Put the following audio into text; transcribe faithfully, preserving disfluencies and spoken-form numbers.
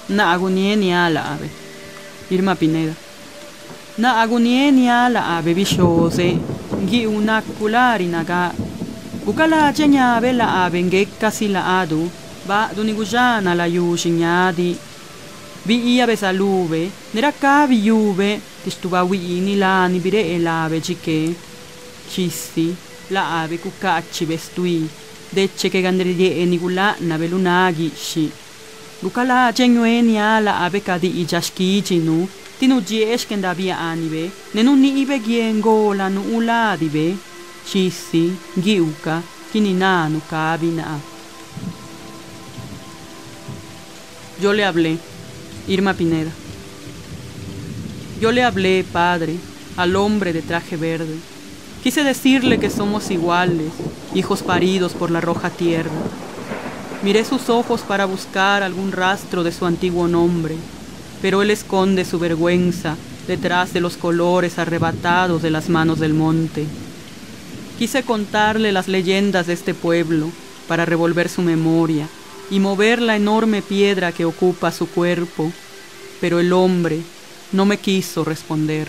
Naa guniéꞌ niáꞌ laabe, Irma Pineda. Naa guniéꞌ niáꞌ laabe, bixhozeꞌ, nguiiu nacuꞌ lari nagáꞌ. Gucaladxeꞌ ñabe laabe ngueca si laadu, baꞌduꞌ ni guxhana layú xiñadiꞌ. Biꞌyabe za lube, ne racabi yube ti xtubahuiꞌ ni lani bireꞌ lábe dxiqué. Xisi, laabe cucaachibe stuí, decheque ganda ridieꞌ ni guláꞌnabe lu náꞌ guiꞌxhiꞌ. Gucaladxeꞌ ñueꞌ niáꞌ laabe ca diidxaꞌ xquídxiluꞌ, ti nudxieeꞌ xquendabiaanibe, ne nuniꞌbe guie ngola nuu ládibe. Xisi, nguiiu ca, quini na nucabi naa. Yo le hablé, Irma Pineda. Yo le hablé, padre, al hombre de traje verde. Quise decirle que somos iguales, hijos paridos por la roja tierra. Miré sus ojos para buscar algún rastro de su antiguo nombre, pero él esconde su vergüenza detrás de los colores arrebatados de las manos del monte. Quise contarle las leyendas de este pueblo para revolver su memoria y mover la enorme piedra que ocupa su cuerpo, pero el hombre no me quiso responder.